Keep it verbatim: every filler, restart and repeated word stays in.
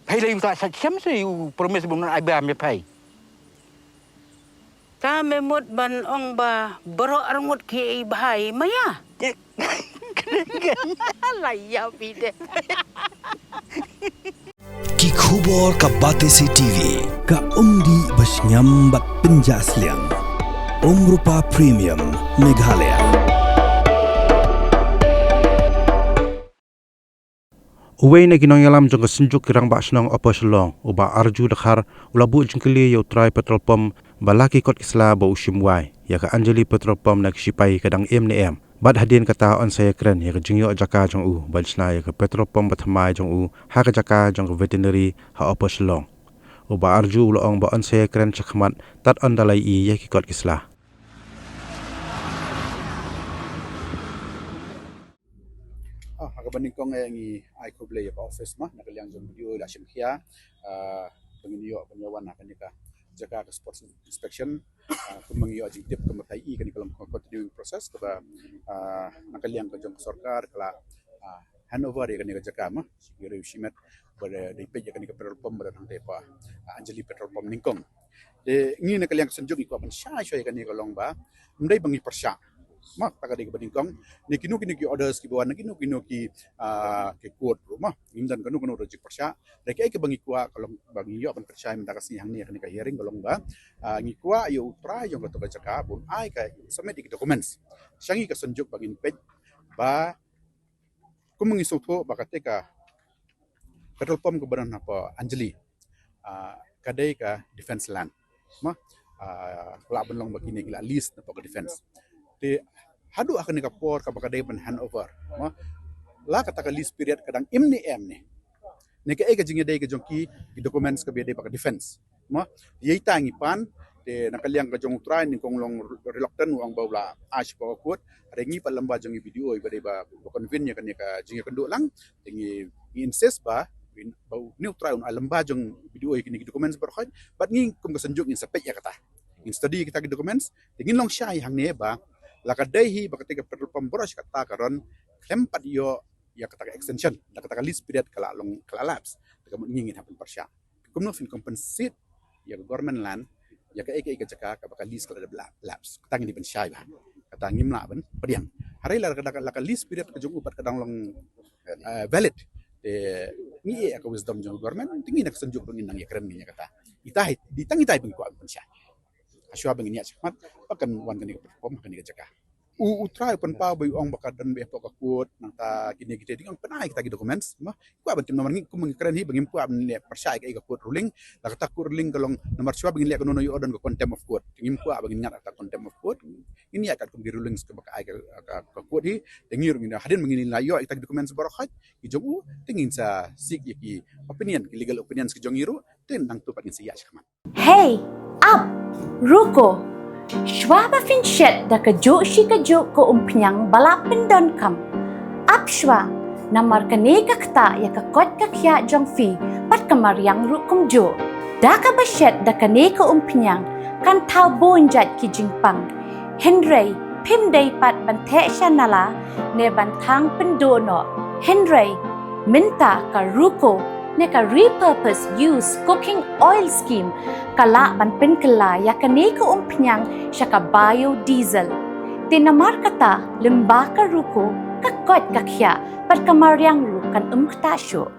Phai lei u ta sa chem se u promise bun ai ba me phai. Ta me mut ban ong ba baroh arngut ki ei bhai maya. La ya bide. Ki khubor ka Batesi TV, ka umdih ba sngewbha bad pynjah sliang. Umrupa Premium Meghalaya. Uwei na ki nongïalam jong ka Synjuk ki Rangbah Shnong Upper Shillong, u Bah Arju Dkhar, u la buh jingkylli ïa u trai petrol pump ba la ki kot ki sla ba u shim wai ïa ka Anjali petrol pump na ki shipai ka dang im ne em. Bad hadien kata yn sa ïakren ïa ka jingïoh jaka jong u ban shna ïa ka petrol pump ba thymmai jong u ha ka jaka jong ka Veterinary ha Upper Shillong. U Bah Arju u la ong ba yn sa ïakren shakhmat tad ynda la ïohi ïa ki kot ki sla. Ah, ha kaba nyngkong eh ngi ai khublei ïa ka office ma, na ka liang jong B D O la shim khia, ah, ba ngin ïoh ban ïa wan ha kane ka jaka ka sports inspection, ah, kumba ngi ïoh jingtip kumba ka i kane ka long continuing process kaba, ah, na ka liang ka jong ka sorkar ka la, ah, hand over ïa kane ka jaka ma, shi ki riew shimet, ba dei peit ïa kane ka petrol pump ba don hangtei pa, ah, Anjali petrol pump nyngkong. Te ngi na ka liang ka Synjuk ngi kwah ban shai shai kane ka long ba ym dei ba ngi pyrshah. Ma, ta ka dei kaba nyngkong. Ne kino kino ki orders kiba wan, ne kino kino ki, ah, ki court ruh ma. Ngim don kano kano ruh jingpyrshah. Dei kaei kaba ngi kwah ka long ba ngi ïoh ban pyrshah mynta ka sngi hangne kane ka hearing ka long ba, ah, ngi kwah ïa u trai jong kato ka jaka ba un ai ka, submit ïa ki documents sha ngi ka Synjuk ba ngin peit ba kum ngi sngewthuh ba kata ka petrol pump kaba don hapoh Anjali, ah, ka dei ka defense land. Ma, ah, ka lah ban long ba kine ki la lease na ka defense. Te haduh ha kane ka por kaba ka dei ban hand over, ma, la kata ka lease period ka dang im ne em ne. Ne kaei ka jingïadei ka jong ki, ki documents kaba ïadei bad ka defense. Ma, ïa ita ngi pan, te na ka liang ka jong u trai nyngkong long reluctant u ong ba u la ai sha ka court, hynrei ngi pat lyngba jong i B D O iba dei ba, ba convene ïa kane ka jingïakynduh lang, te ngi, ngi insist ba, ba une u trai un ai lyngba jong i B D O ïa kine ki documents baroh khoit, bad ngi kum ka Synjuk ngin sa peit ïa kata. Ngin study kita ki documents, te ngin long shai hangne ba, la ka dei hi ba kata ka petrol pump baroh shi katta ka run, khlem pat ïoh ïa kata ka extension, da kata ka lease period ka la long, ka la lapse. Te ka mut ngi ngin hap ban pyrshah. Kumno phin compensate ïa ka government land ïa kaei kaei ka jaka kaba ka lease ka la dep lapse. Kata ngin ïa pynshai bha. Kata ngim lah ban pdiang. Hynrei la ka, la ka lease period ka jong u pat ka dang long, eh, valid. Te ngi ïa ka wisdom jong ka government, te ngi na ka Synjuk ruh ngin nang ïakren ngi ïa kata. Ita hi, di tang ita hi ba ngi kwah ban pynshai. Hashwa ba ngin ïa shakhmat, ba kan wan kane ka platform, kane ka jaka. U, u trai u pynpaw ba u ong ba ka don beit hapoh ka court, nangta kine kite dei ong pynai kita ki documents, ma. Kwah ban tim namar ngi kum ngi kren hi ba ngim kwah ban leh pyrshah ïa ka court ruling, la kata court ruling ka long namar shuwa ba ngin leh kano kano ïoh don ka contempt of court. Ngim kwah ba ngin ngat kata contempt of court. Ngin ïa kat kum ki rulings kaba ka ai ka, ka, ka court hi, te ngi ruh ngin hadien ba ngin la ïoh ïa kita ki documents baroh khoit ki jong u, te ngin sa seek ïa ki opinion, ki legal opinions ki jong ngi ruh, te nangtu pat ngin sa ïa shakhmat. Hei, ap, ruko. Shuwa ba phin shet da kajuh shi kajuh ka umphniang ba la pyndonkam, ap shuwa, namar kane ka ktah ïa ka koit ka khiah jong phi bad ka mariang ruh kumjuh. Da kaba shet da kane ka umphniang kan thaw bun jait ki jingpang. Hynrei phim dei pat ban theh sha nala ne ban thang pynduh noh. Hynrei mynta ka ruko ne ka repurpose use cooking oil scheme ka lah ban pynkylla ïa kane ka umphniang sha ka biodiesel. Te namar kata lyngba ka ruko ka koit ka khiah bad ka mariang ruh kan ym ktah shuh.